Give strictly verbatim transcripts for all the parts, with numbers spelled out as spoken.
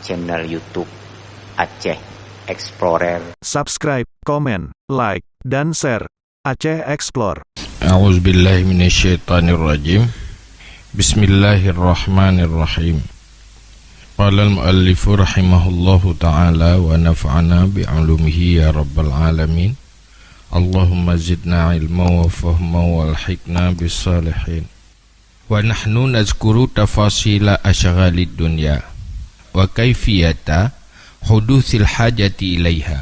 Channel YouTube Aceh Explorer. Subscribe, komen, like, dan share. Aceh Explore. أعوذ بالله من الشيطان الرجيم. بسم الله الرحمن الرحيم. قال المؤلف رحمه الله تعالى ونفعنا بعلومه يا رب العالمين. اللهم زدنا علما وفهما والحقنا بالصالحين. ونحن نذكر تفاصيل أشغال الدنيا وكيفية حدوث الحاجة إليها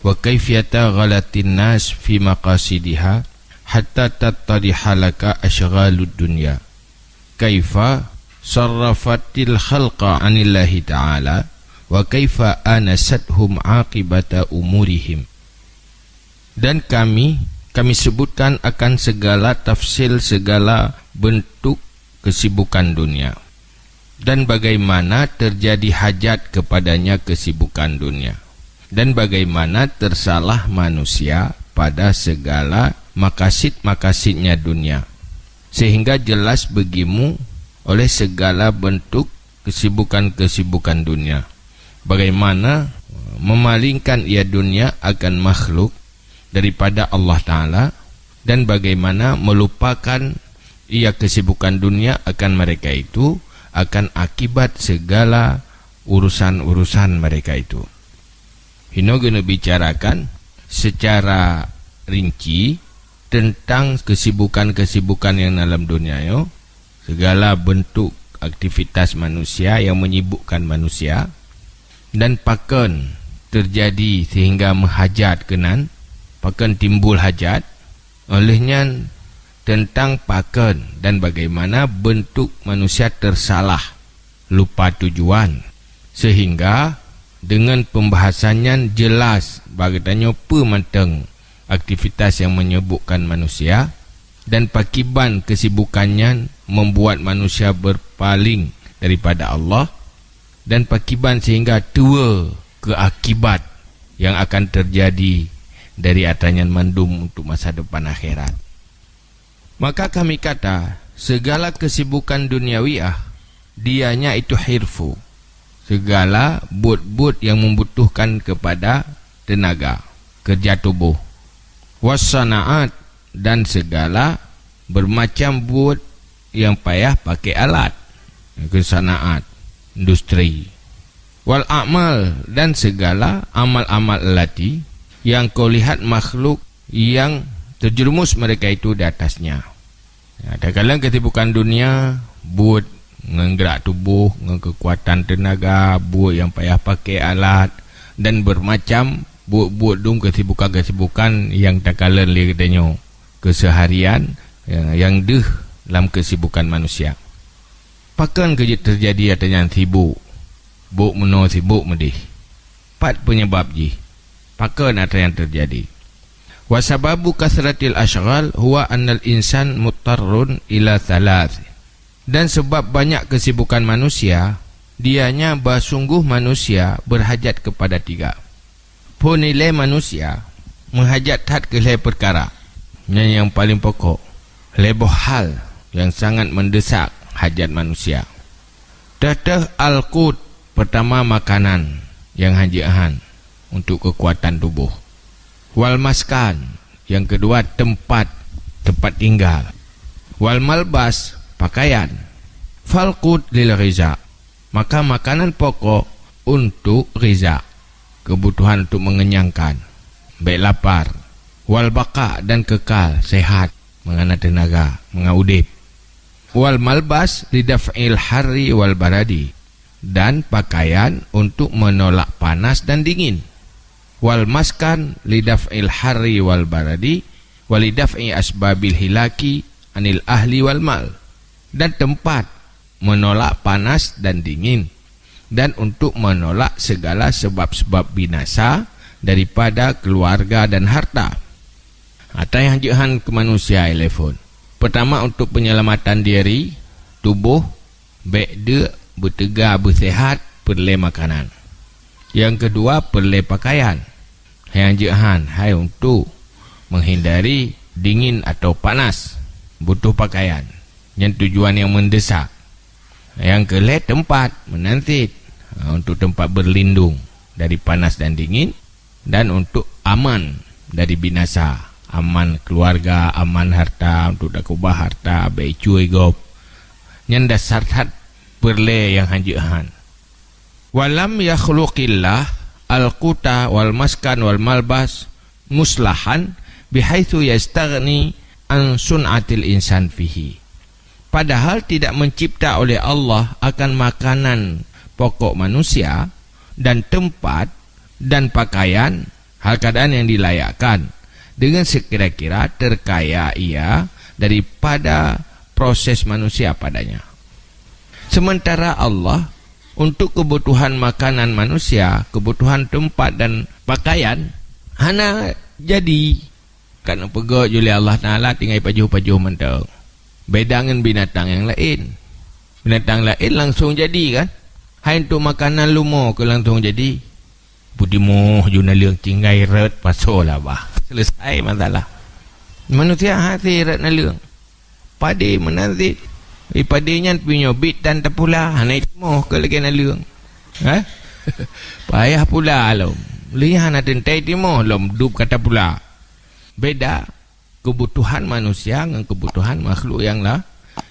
وكيفية غلط الناس في مقاصدها حتى تتضح لك أشغال الدنيا كيف صرفت الخلق عن الله تعالى وكيف آنستهم عاقبة أمورهم. Dan kami, kami sebutkan akan segala tafsil segala bentuk kesibukan dunia, dan bagaimana terjadi hajat kepadanya kesibukan dunia, dan bagaimana tersalah manusia pada segala makasid-makasidnya dunia, sehingga jelas bagimu oleh segala bentuk kesibukan-kesibukan dunia, bagaimana memalingkan ia dunia akan makhluk daripada Allah Ta'ala, dan bagaimana melupakan ia kesibukan dunia akan mereka itu, akan akibat segala urusan-urusan mereka itu. Hino geuneuk bicarakan secara rinci tentang kesibukan-kesibukan yang dalam dunia nyoe, segala bentuk aktivitas manusia yang menyibukkan manusia, dan pakon terjadi sehingga meuhajat keunan, pakon timbul hajat, oleh nyan tentang pakon dan bagaimana bentuk manusia tersalah, lupa tujuan, sehingga dengan pembahasan nyan jelas bak geutanyoe peue mantong aktivitas yang menyibukkan manusia, dan pakiban kesibukan nyan membuat manusia berpaling daripada Allah, dan pakiban sehingga tuwoe keu akibat yang akan terjadi dari atra nyan mandum untuk masa depan akhirat. Maka kami kata, segala kesibukan duniawiah, dianya itu hirfu, segala buet-buet yang membutuhkan kepada tenaga, kerja tubuh, wassanaat, dan segala bermacam buet yang payah pakai alat, ke sanaat, industri, wal a'mal, dan segala amal-amal allati yang kau lihat makhluk yang terjerumus mereka itu di atasnya. Ya, takalon kesibukan dunia, buet ngon gerak tuboh, ngon kekuatan tenaga, buet nyang payah pakai alat, dan bermacam buet-buet dum kesibukan-kesibukan nyang takalon lé geutanyoe keseharian, ya, nyang deuh lam kesibukan manusia. Pakon keu jeuet teujadi atra nyan sibuk, bôk meunoe sibuk meudéh? Pat peunyeubab jih? Pakon atra nyan teujadi? Wa sababu kasratil asyghal huwa annal insan muttarrun ila thalath. Dan sebab banyak kesibukan manusia, dianya bahsungguh manusia berhajat kepada tiga. Phon ilée manusia meuhajat that keu lhée peukara. Nyan nyang paleng pokok, lhée boh hal nyang sangat meudeusak hajat manusia. Teuh-teuh al-qut, peurtama makanan nyang han jeuet han untuk keukuatan tuboh. Wal maskan, nyang keudua teumpat, teumpat tinggal. Wal malbas, pakaian. Fal qut lil ghiza, maka makanan pokok untuk ghiza, keubutuhan untuk meungenyangkan, bék lapar. Wal baqa, dan keukal, sehat, meungan na teunaga, meungan udeb. Wal malbas lidaf'il harri wal baradi, dan pakaian untuk menolak panas dan dingin. Wal maskan lidaf'il harri wal baradi, walidaf'i asbabil hilaki anil ahli wal mal, dan tempat menolak panas dan dingin, dan untuk menolak segala sebab-sebab binasa daripada keluarga dan harta. Atra nyang jeuet han keu manusia ilée phon. Peurtama, untuk penyelamatan diri, tuboh, bék deuk, beuteuga, beuseuhat, peureulée makanan. Nyang keudua, peureulée pakaian. Nyang jeuet han hai untuk menghindari dingin atau panas, butuh pakaian. Nyan tujuan nyang meudeusak. Nyang keu lhée teumpat, meunan cit. Ha, untuk tempat berlindung dari panas dan dingin, dan untuk aman dari binasa. Aman keluarga, aman harta, untuk takeubah harta, bèk icue gob. Nyan dasar that peureulèe nyang hanjeuet han. "Wa lam yakhluqillah al-quta wal maskan wal malbas muslahan bihaitsu yastaghni an sun'atil insan fihi." Padahal tidak mencipta oleh Allah akan makanan pokok manusia dan tempat dan pakaian, hal keadaan yang dilayakkan, dengan sekira-kira terkaya ia daripada proses manusia padanya. Sementara Allah, untuk kebutuhan makanan manusia, kebutuhan tempat dan pakaian, hana jadi. Ka neupeugét ju lé Allah Taala tinggai pajoh-pajoh mantong. Beda ngon binatang nyang laén. Binatang laén langsong jadi kan? Hai untuk makanan leumo keu langsong jadi. Putimoh ju naleueng tinggai rot pasoe lah bah. Selesai masalah. Manusia hase rot naleueng. Padé meunan cit. Di padé nyan pih nyoe bit tan tapula, hana itimoh keu lagèe naleueng. Hah? Payah pula lom. Lé hana teuntèe timoh lom dub ka tapula. Beda keubutuhan manusia ngon keubutuhan makhluk nyang la-,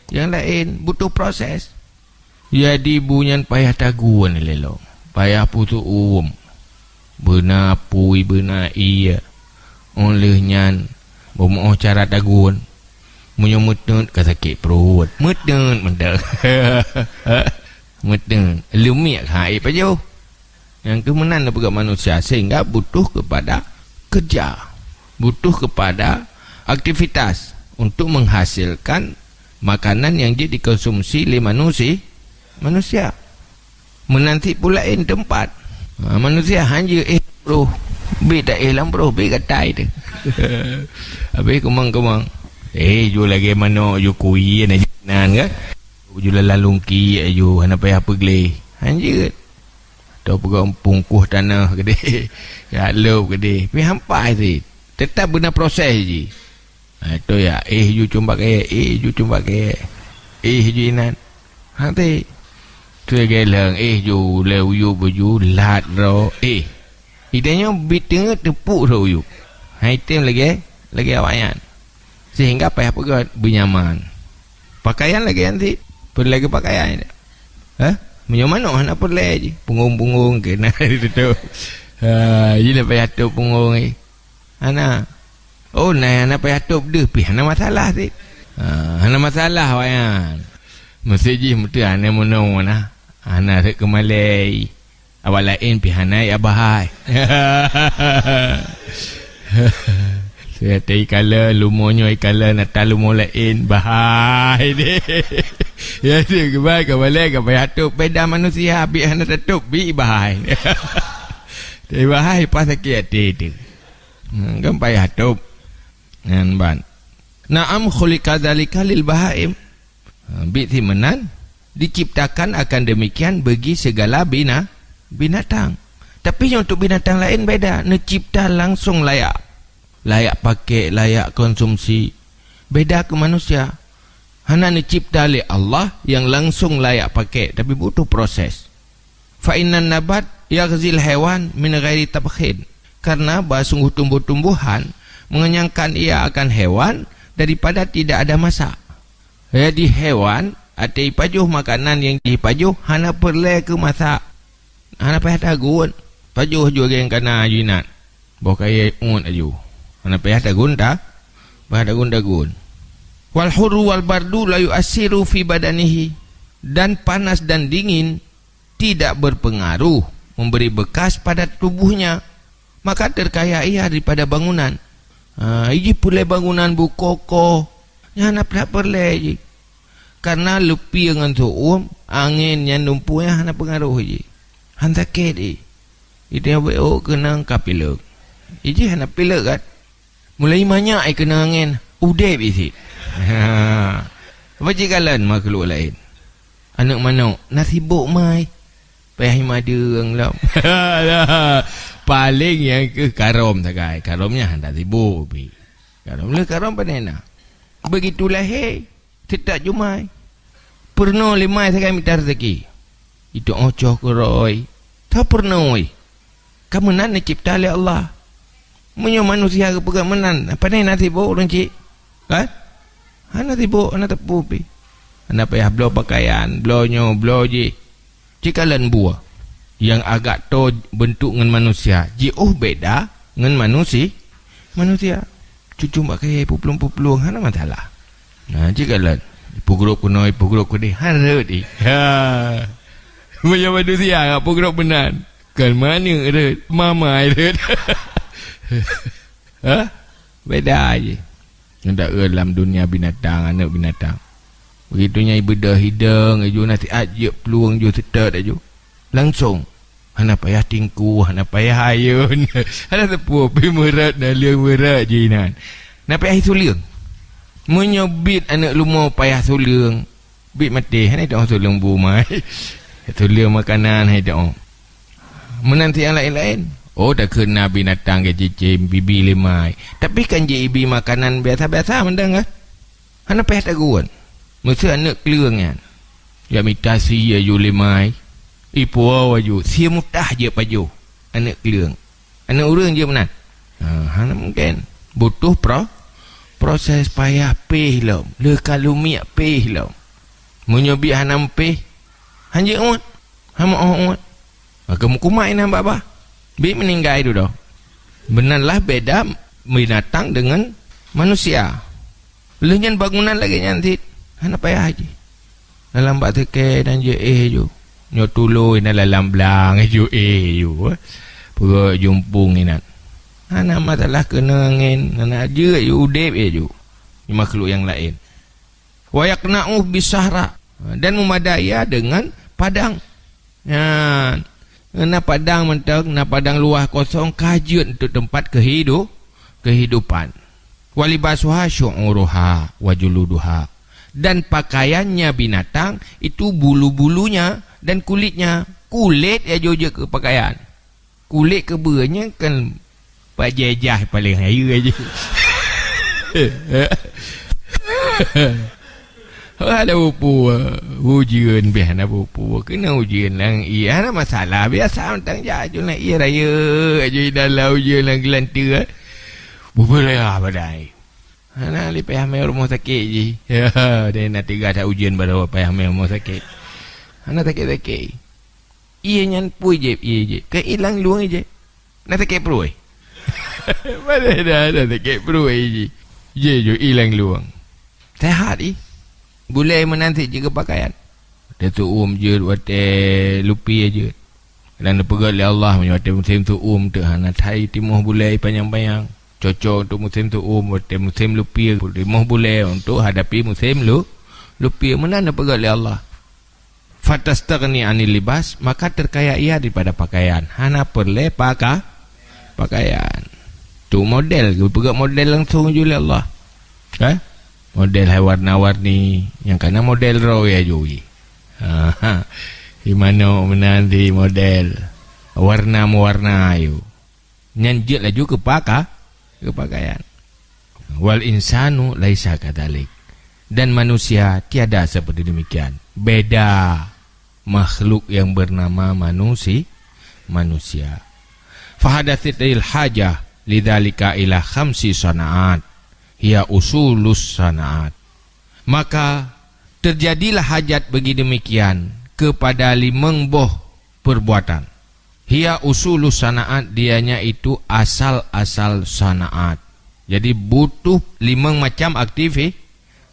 nyang laén. Butuh proses. Jadi bu nyan payah tagun lé lom, payah pusôk uem, beuna apui, beuna ié. Óh lheueh nyan, beumeu'oh cara tagun. Meunyoe meuteut ka sakét pruet, meuteut mantong. Meuteut, leumiek kha ék pajoh. Nyang keuh meunan neupeugah manusia, sehingga butuh kepada kerja, butuh kepada aktivitas untuk menghasilkan makanan nyang jeuet dikonsumsi lé manusi-, manusia. Meunan cit pula laén teumpat. Ha, manusia hanjeuet éh broh, bit ta éh lam broh, bit gatai teuh. Habéh keumang-keumang. Éh ju lagèe manok, ju kui, na ju nan kan. Ju lalang lungki, ju hana payah peugleh. Hanjeuet. Atau peugah pungkoh tanoh keudéh, jak lôb keudéh. Pih hampai cit. Teutap beuna proses jih. Ha, tu ya, éh ju cumbak kayèe, éh ju cumbak kayèe, éh ju inan. Ha, ti. Tu lagèe lheueng, éh ju lé uyup baju, lat droe, éh. Ida nyoe bit teungeut teupuk droe uyup. Hai tem lagèe, lagèe awaknyan. Sehingga payah peugét beunyaman. Pakaian lagèe nyan cit, peureulèe keu pakaian. Hah? Meunyoe manok hana peureulèe jih, punggong-punggong keunan ditutup. Ha, jih lé payah tôp punggong jih. Hana. Oh, na hana payah tôp deuh pih hana masalah cit. Ha, hana masalah awaknyan. Meusé jih meuteue hana meunoe na. Hana rhot keu malèe. Awak laén pih hana jak bahai. Saya teuh ikalon, leumo nyoe ikalon, ata leumo laén, bahai deh. Ya, tu, keubai, ka balek, ka payah tôp. Beda manusia, bit hana tatôp, bit bahai. Tapi bahai, pas sakét até tu. Hmm, kan payah tôp. Nyan ban. Na'am khuliqa dzalika lil bahaim. Ha, bit si meunan diciptakan akan demikian bagi segala bina-, binatang. Tapi nyang untuk binatang laén beda, neucipta langsong layak. Layak pakai, layak konsumsi. Beda keu manusia. Hana neucipta lé Allah nyang langsong layak pakai, tapi butuh proses. Fa innan nabat yaghzil haiwan min ghairi tabkhin. Karena bahwa sungguh tumbuh-tumbuhan mengenyangkan ia akan hewan daripada tidak ada masak. Jadi hewan, até ipajoh makanan nyang jipajoh hana peureulèe keu masak. Hana payah tagun. Pajoh ju lagèe nyang kana ju inan. Boh kayèe uet aju. Hana payah tagun ta-, payah tagun-tagun. Wal hurru wal bardu la yu'assiru fi badanihi. Dan panas dan dingin tidak berpengaruh memberi bekas pada tubuhnya, maka terkaya ia daripada bangunan. Ha, iji peureulèe bangunan bu kokoh, nyan hana peureulèe jih. Karena leupie ngon seuuem, angén nyan lumpur nyan hana peungaroh jih. Han sakét jih. Ita beu keunong ka pileuk. Iji hana pileuk kan? Mulai manyak ai keunong angén, udép jih cit. Apa jikalon makhluk laén? Aneuk manok, na sibok mai. Payah imadeueng lom. Paléng nyang keuh karom sagai. Karom nyan hana sibok pih. Karom le karom pane na. Begitu lahé, teutap jumai. Peurunoe lé mai sagai mita raseuki. Itu oh coh keurôi. Teupeureunoe. Ka meunan neucipta lé Allah. Meunyoe manusia geupeugah meunan, apa ni na sibok ureuëng cik? Kan? Hana sibok, hana teupeu pi. Hana payah bloe pakaian, bloe nyoe, bloe jih. Cit kalon buah nyang agak toe beuntuk ngon manusia, jiôh beda ngon manusi-, manusia. Cucum bak kayée puplueng-puplueng, hana masalah. Nah, cit kalon. Ipeugrôp keunoe, ipeugrôp keudeh, hana rhot ih. Ha. Meunyoe manusia, peugrôp meunan. Kon maneuek rhot, mamai rhot. Ha? Beda jih. Ngon taeu lam dunia binatang, aneuëk binatang. Begitu nyan ibeudôh hidong, aju nasihat jeuet plueng ju seutôt aju. Langsong. Hana payah tingku, hana payah ayun. Hana teupeu pi meurot, naleueng meurot jih inan. Na payah isuleung. Meunyoe bit aneuëk leumo payah suleung, bit maté, hana itoh suleung bu mai. Suleung makanan, hana itoh. Meunan si nyang laén-laén. Oh, takheun na binatang geucicém, bibi limai. Tapi kan ji ibi makanan biasa-biasa mantong kan? Hana payah tagun. Meuseu aneuëk kleueng nyan. Jak mita sie aju limai. Ipuwoe aju, sie mutah jeuet pajoh. Aneuëk kleueng. Aneuëk ureuëng jeuet meunan. Ha, hana mungken. Butuh pro-, proses payah péh lom. Le ka lumiek péh lom. Meunyoe bit hana meupéh, han jeuet uet. Hana meu'oh uet. Maka meukumat inan babah. Bit meuninggai dudoe. Meunan lah beda binatang deungon manusia. Lheueh nyan bangunan lagée nyan cit. Hana payah jih. Dalam bak teuke dan jeuet éh ju. Nyoe tulo inan dalam blang ju éh ju. Peureuet jumpung inan. Hana masalah keuneuk angén, hana jeuet ju udeb éh ju. Di makhluk nyang laén. Wa yaqna'u bisahra, dan meumada ia dengan padang. Nyan, na padang mantong, na padang luwah kosong ka jeuet untuk tempat kehidu-, kehidupan. Wa libasuha syu'uruha wa juluduha. Dan pakaiannya binatang itu bulu-bulunya dan kulitnya. Kulét ya jojok keu pakaian. Kulét keubeue nyan kan bak jejah paléng hayeue jih. Hana peue-peue, ujeuen beh hana peue-peue. Keuneuk ujeuen lam ié hana masalah, biasa mantong jak aju lam ié rayeuk, aju idalam ujeuen lam geulanteue. Bubulaya badai. Hana lé payah mé rumoh sakét jih. Ya, deh na teuga that ujeuen baroe payah mé rumoh sakét. Hana sakét-sakét. Ié nyan peue jép, ié jép. Keu ilang lueng jép. Na sakét pruet. Padahai dah na sakét pruet jih. Jé ju ilang lueng. Sehat ih. Bulée meunan sit jeuet keu pakaian. Watée seuuem jeuet, watée lupie jeuet. Dan neupeugét lé Allah meunyoe watée musém seuuem teuh hana that timoh bulée panyang-panyang. Cocok untuk musém seuuem, watée musém lupie timoh bulée untuk hadapi musém lu-, lupie. Meunan neupeugét lé Allah. Fatastaghni anil libas, maka terkaya ia daripada pakaian. Hana peureulée paka-, pakaian. Tu model, geupeugah model langsung ju lé Allah. Kan? Model hai warna-warni, nyang kana model roe ya jui. Ha, ha. Di mano meunan di model. Warna-warna ayu. Nyan jeuet laju keu paka-, keu pakaian. Wal insanu laisa kadzalik. Dan manusia tiada seperti demikian. Beda makhluk yang bernama manusi-, manusia. Fahadatsatil hajah lidzalika ila khamsi sanaat. Hiya usulus sanaat. Maka terjadilah hajat bagi demikian kepada limong boh perbuatan. Hiya usulu sanaat, dianya itu asal-asal sanaat. Jadi butuh limong macam aktivi-,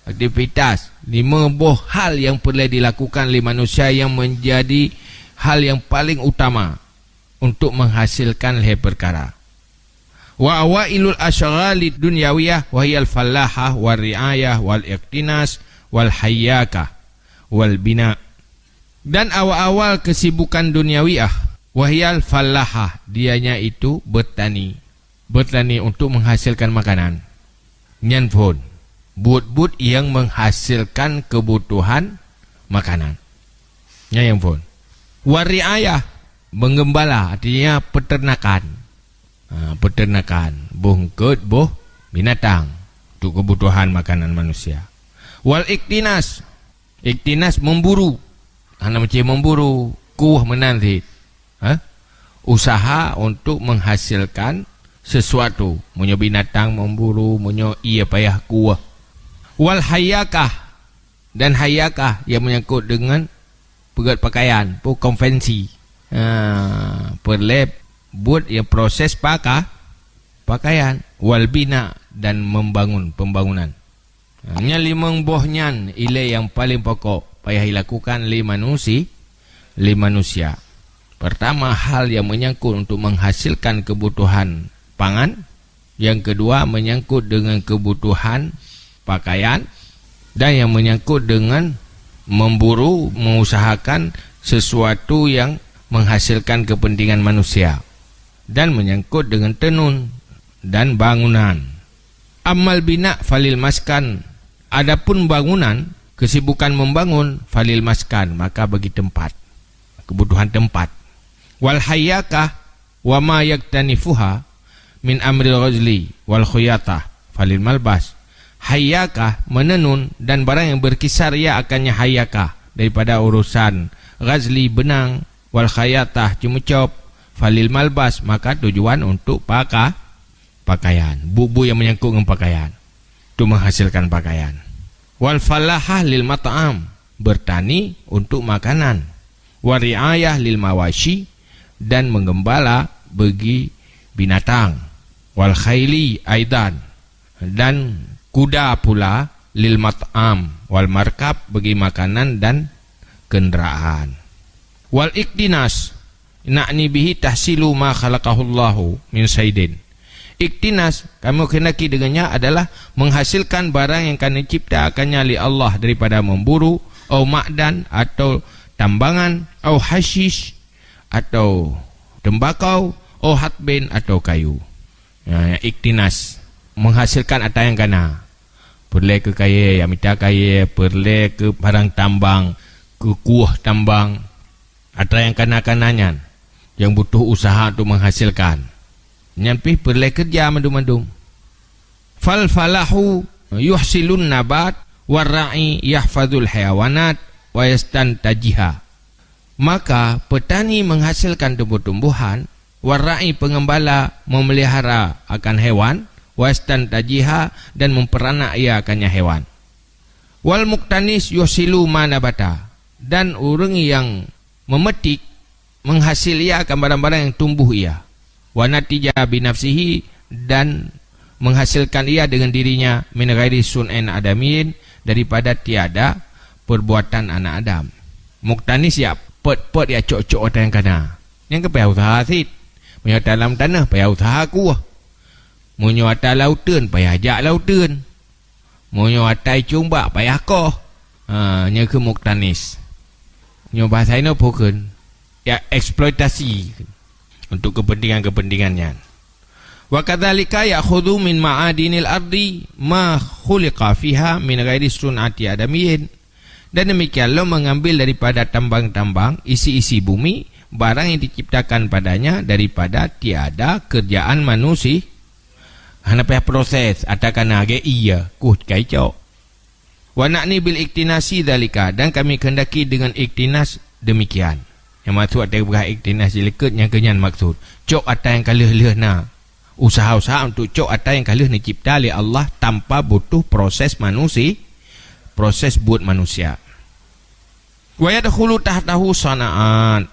aktivitas, limong boh hal yang perlu dilakukan oleh manusia yang menjadi hal yang paling utama untuk menghasilkan lhée perkara. Wa awailul asyghali dunyawiyah wa hiyal fallahah wal riayah wal iqtinas wal hayyakah wal bina. Dan awal-awal kesibukan duniawiah, wahiyal fallahah, dianya itu bertani. Bertani untuk menghasilkan makanan. Nyan phon, buet-buet yang menghasilkan kebutuhan makanan. Nyan nyang phon. Wariayah, menggembala, artinya peternakan. Ha, peternakan, boh eungkot, boh binatang untuk kebutuhan makanan manusia. Wal iktinas, iktinas memburu. Hana meucé memburu. Kueh meunan cit. Ha? Usaha untuk menghasilkan sesuatu. Meunyoe binatang memburu, meunyoe ie payah kueh. Wal hayakah, dan hayakah yang menyangkut dengan peugét pakaian, peue konveksi. Ha, peureulée buet nyang proses paka-, pakaian. Wal bina, dan membangun, pembangunan. Ha, nyan limong boh nyan ilée nyang paleng pokok payah ilakukan lé manusi-, lé manusia. Pertama, hal yang menyangkut untuk menghasilkan kebutuhan pangan. Yang kedua, menyangkut dengan kebutuhan pakaian. Dan yang menyangkut dengan memburu, mengusahakan sesuatu yang menghasilkan kepentingan manusia. Dan menyangkut dengan tenun dan bangunan. Ammal bina falil maskan, adapun bangunan, kesibukan membangun, falil maskan, maka bagi tempat, kebutuhan tempat. Wal hayakah wa ma yaktanifuha min amril ghazli wal khuyatah falil malbas. Hayakah, menenun, dan barang yang berkisar ia akannya hayakah daripada urusan ghazli, benang, wal khayatah, ceumeucop, falil malbas, maka tujuan untuk paka-, pakaian. Buet-buet yang menyangkut ngon pakaian, untuk menghasilkan pakaian. Wal falahah lil mat'am, bertani untuk makanan. Wal ri'ayah lil mawashi, dan menggembala bagi binatang. Wal khaili aidan, dan kuda pula, lil mat'am, wal markab, bagi makanan dan kenderaan. Wal iktinas, na'ni bihi tahsilu ma khalaqahullahu min saidin. Iktinas, kamu kehendaki dengannya adalah menghasilkan barang yang ka diciptakannya lé Allah daripada memburu, au ma'dan, atau tambangan, au hasyish, atau tembakau, au hatbin, atau kayu. Ya, iktinas, menghasilkan atra nyang kana. Peureulée keu kayée, ya mita kayée, peureulée keu barang tambang, keu kueh tambang. Atra nyang kana-kana nyan, nyang butuh usaha untuk menghasilkan. Nyan pih peureulée keureuja mandum-mandum. Fal falahu yuhsilun nabat, war ra'i yahfazul hayawanat, wa yastantajiha. Maka, peutani menghasilkan tumbuh-tumbuhan, war ra'i, pengembala memelihara akan hewan, wa yastantajiha, dan memperanak ia akannya hewan. Wal muktanis yuhsilu ma nabata, dan ureuëng nyang memetik menghasil ia akan barang-barang nyang tumbuh ia. Wa natija binafsihi, dan menghasilkan ia dengan dirinya, min ghairi sun'in adamiyin, daripada tiada perbuatan anak Adam. Muktanis ya pet-pet ya cok-cok atra nyang kana. Nyang ka payah usaha cit. Meunyoe atra lam tanoh payah usaha kueh. Meunyoe atra lauteuen payah jak lauteuen. Meunyoe atra cumbak payah koh. Ha, nyoe keuh muktanis. Nyoe bahasa inoe peue kheun? Ya, eksploitasi untuk kepentingan-kepentingan nyan. Wa kadzalika ya'khudhu min ma'adinil ardi ma khuliqa fiha min ghairi sun'ati adamiyin. Dan demikian lom mengambil daripada tambang-tambang isi-isi bumi barang yang diciptakan padanya daripada tiada kerjaan manusia. Hana payah proses, atra kana lagée ie, kuh kai cok. Wa na'ni bil iktinasi dzalika, dan kami kehendaki dengan iktinas demikian. Nyang maksud watée geupeugah iktinas jeuet likot nyang keu nyan maksud. Cok atra nyang ka lheueh-lheueh na. Usaha-usaha untuk cok atra nyang ka lheueh neucipta lé Allah tanpa butuh proses manusia, proses buet manusia. Wa yadkhulu tahtahu sana'at,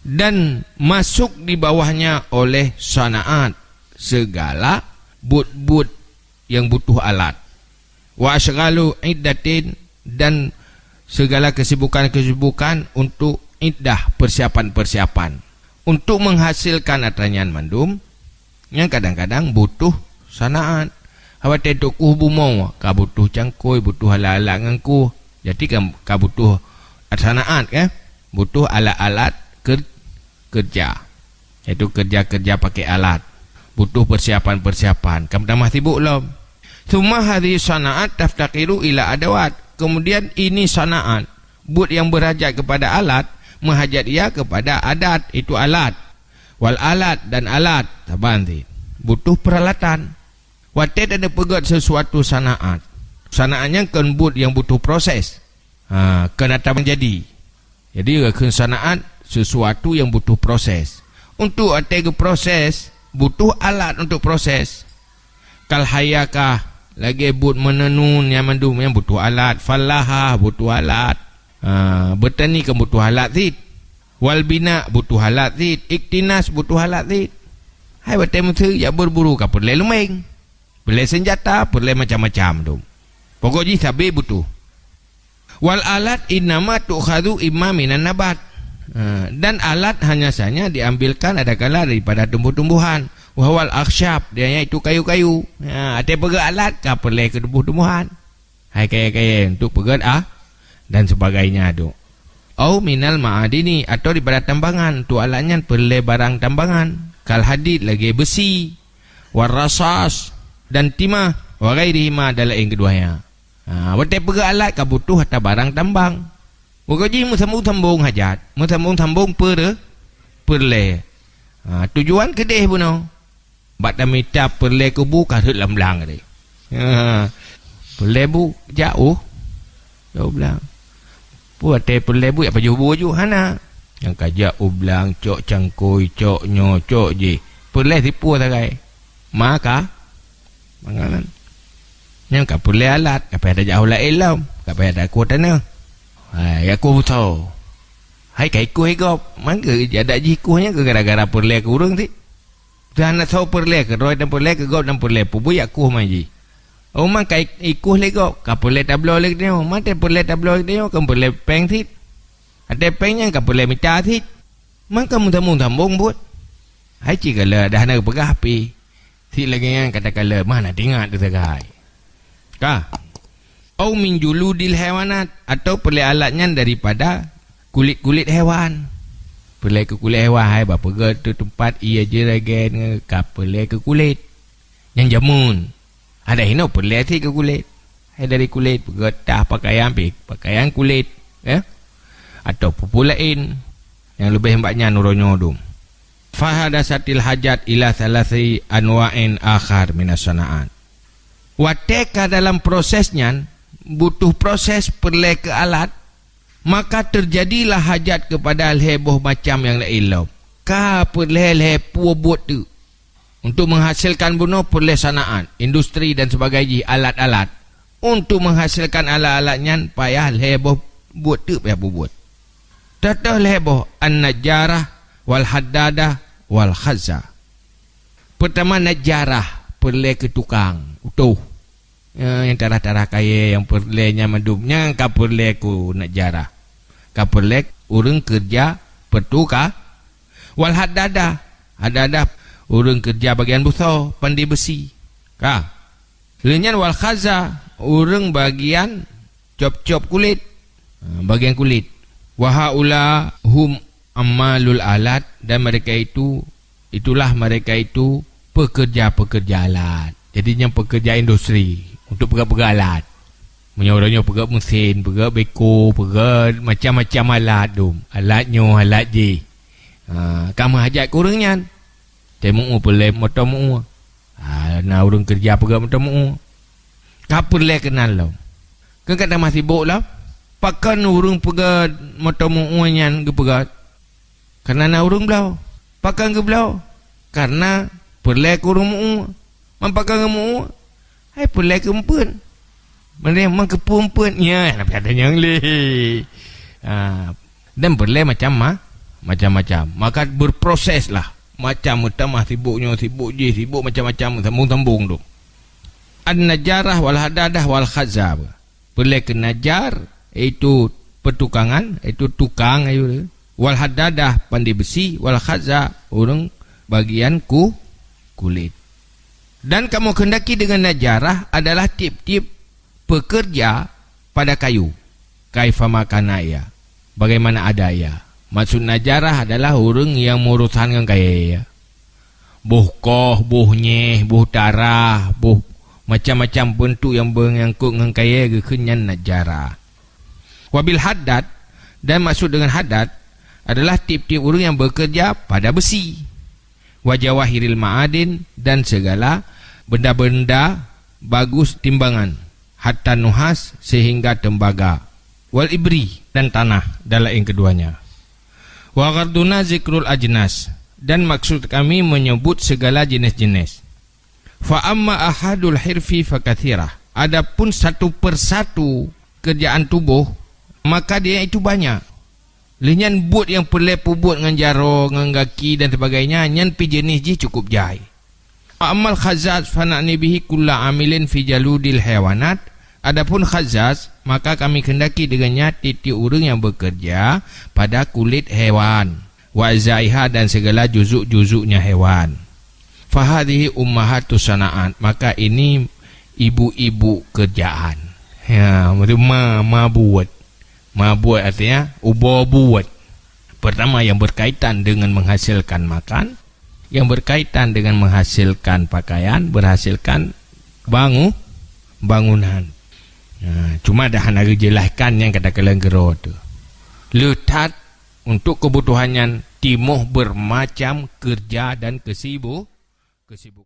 dan masuk di bawahnya oleh sana'at, segala buet-buet yang butuh alat. Wa asyghalu iddatin, dan segala kesibukan-kesibukan untuk iddah, persiapan-persiapan. Untuk menghasilkan atra nyan mandum, nyan kadang-kadang butuh sana'at. Watée tukuh bumoe ka butuh cangkôi, butuh alat-alat ngon kuh. Jadi ka, ka butuh sana'at, kan? Butuh alat-alat ker-, kerja. Yaitu kerja-kerja pakai alat. Butuh persiapan-persiapan. Ka meutamah sibuk lom. Tsumma hadhihi sana'at taftaqiru ila adawat. Kemudian ini sana'at, buet yang berhajat kepada alat, meuhajat ia kepada adat, itu alat. Wal alat, dan alat, saban cit. Butuh peralatan. Watée taneuk peugét sesuatu sana'at, sana'at nyan kon buet nyang butuh proses. Ha, kon atra ban jadi. Jadi, kheun sana'at, sesuatu yang butuh proses. Untuk até geuproses, butuh alat untuk proses. Kal hayakah, lagée buet meunenun nyang mandum nyan butuh alat, fallahah butuh alat. Ha, beutani kan butuh alat cit. Wal bina butuh alat cit, iktinas butuh alat cit. Hai watée meuseu jak beuburu ka peureulée leumeng, peureulée seunjata, peureulée macam-macam dum. Pokok jih sabe butuh. Wal alat innama tu'khadhu imma minan nabat. Ha, dan alat hanya saja diambilkan adakala daripada tumbuh-tumbuhan. Wa huwal akhsyab, dia yaitu kayu-kayu. Ha, até peugah alat ka peureulée keu tumbuh-tumbuhan. Hai kayée-kayée untuk peugét ah dan sebagainya tu. Au minal ma'adini, atau daripada tambangan, tu alat nyan peureulée barang tambangan. Kal hadid, lagée beusi, war rasas, dan timah, wa ghairihima, dan laén keduanya. Ha, watée peugét alat ka butuh ata barang tambang. Pokok jih meusambong-sambong hajat, meusambong-sambong peure-, peureulée. Ha, tujuan keudeh bunoe. Bak tamita peureulée keu bu ka rhot lam blang tadi. Ha, peureulée bu jak u, jak u blang. Peue watée peureulée bu jak pajoh bu ju hana. Nyang ka jak u blang, cok cangkôi, cok nyoe, cok jih. Peureulée sipue sagai. Ma ka manganan. Nyang ka peureulée alat, ka payah tajak u laén lom, ka payah takueh tanoh. Hai, jak kueh beusoe. Hai ka ikueh gob, man keu adat jih kueh nyan keu gara-gara peureulée keu ureuëng cit. Teuh hana soe peureulée, keudroe dan peureulée, keu gob dan peureulée, peubuet jak kueh ma jih. Oh, man ka i-, ikueh lé gob, ka peureulée tabloe lé geutanyoe, man teuh peureulée tabloe lé geutanyoe, kon peureulée péng cit. Watée péng nyan ka peureulée mita cit. Man ka meusambong-sambong buet. Hai cit galak dah hana geupeugah pih. Cit lagée nyan kata kalon, man na teuingat teuh sagai. Ka. Au min juludil haiwanat, atau peureulée alat nyan daripada kulét-kulét hewan. Peureulée keu kulét hewan, hai bak peugét tu teumpat ie jih lagée nyoe ka peureulée keu kulét. Nyang jameun. Ada hinoe peureulée cit keu kulét. Hai dari kulét peugét tah pakaian pih, pakaian kulét, ya. Atau peue-peue laén nyang leubeh bak nyan uroe nyoe dum. Fahadasatil hajat ila salasi anwa'in akhar minas sanaat. Watée ka dalam proses nyan, butuh proses peureulée keu alat, maka teujadilah hajat keupada lhée boh macam nyang laén lom. Ka peureulée lhée peue buet teuk. Untuk menghasilkan bunoe peureulée sanaat, industri dan sebagainya, alat-alat. Untuk menghasilkan alat-alat nyan payah lhée boh buet teuk payah peubuet. Teuh-teuh lhée boh, an-najjarah, wal haddadah, wal khazza. Peurtama najjarah, peureulée keu tukang, utôh. Ya, nyang tarah-tarah kayée nyang peureulée nyan mandum, nyan ka peureulée keu najjarah. Ka peureulée ureuëng keureuja peutuka. Wal haddadah, haddadah ureuëng keureuja bagian beusoe, pandé beusi. Ka. Lheueh nyan wal khazza, ureuëng bagian cop-cop kulét. Ha, bagian kulét. Wa haula hum ammalul alat, dan mereka itu, itulah mereka itu pekerja-pekerja alat. Jadi nyang pekerja industri untuk peugét-peugét alat. Meunyoe uroe nyoe peugét mesin, peugét beko, peugét macam-macam alat dum. Alat nyoe, alat jih. Ha, ka meuhajat keu ureuëng nyan. Teu meu-eu peureulée moto meu-eu. Ha, na ureuëng keureuja peugét moto meu-eu. Ka peureulée keunan lom. Keu ka tamah sibok lom. Pakon ureuëng peugét moto meu-eu nyan geupeugét? Kareuna na ureuëng bloe. Pakon geubloe? Kareuna peureulée keu ureuëng meu-eu. Man pakon geumeu-eu? Hai peureulée keu eumpeuen. Meunyoe man keupeue eumpeuen, nyan na pih ada nyang lé. Ha, dan peureulée macam ma-, macam-macam. Maka berproseslah. Macam meutamah sibok nyoe, sibok jih, sibok macam-macam, sambong-sambong tu. An-najjarah wal haddadah wal khazza. Peureulée keu najjar, yaitu peutukangan, yaitu tukang, yaitu, wal haddadah, pandé beusi, wal khazza, ureuëng bagian ku-, kulét. Dan kamoe keundaki deungon najjarah adalah tieb-tieb peukeureuja pada kayu, kaifama kana ia, bagaimana ada ia. Maksud najjarah adalah ureuëng nyang meuurosan ngon kayée. Boh koh, boh nyeh, boh tarah, boh macam-macam beuntuk nyang beunyangkot ngon kayée geukheun nyan najjarah. Wabil haddad, dan maksud deungon haddad adalah tieb-tieb ureuëng nyang beukeureuja pada beusi. Wa jawahiril ma'adin, dan segala benda-benda bagus timbangan, hatta nuhas, sehingga tembaga, wal ibri, dan tanah, dan laén keduanya. Wa gharduna zikrul ajnas, dan maksud kami menyebut segala jenis-jenis. Fa amma ahadul hirfi fakathirah. Adapun satu persatu kerjaan tuboh, maka dia itu banyak. Lheueh nyan buet nyang peureulée peubuet ngon jaroe, ngon gaki dan sebagainya, nyan pih jeuneh jih cukup jai. Wa ammal khazzaz fana'ni bihi kulla amilin fi jaludil haiwanat. Adapun khazzaz, maka kami kehendaki dengannya tiep-tiep ureuëng nyang bekerja pada kulit hewan, wa ajzaiha, dan segala juzuk-juzuknya hewan. Fahadhihi ummahatus sana'at, maka ini ibu-ibu kerjaan. Ya, maksud ma, ma buet. Ma buet artinya ubo buet. Pertama, yang berkaitan dengan menghasilkan makan, yang berkaitan dengan menghasilkan pakaian, berhasilkan bangu, bangunan. Ha, cuma dah hana geujelaskan nyang kata kalian gero tu. Le that untuk kebutuhan nyan timoh bermacam kerja dan kesibu-, kesibukan.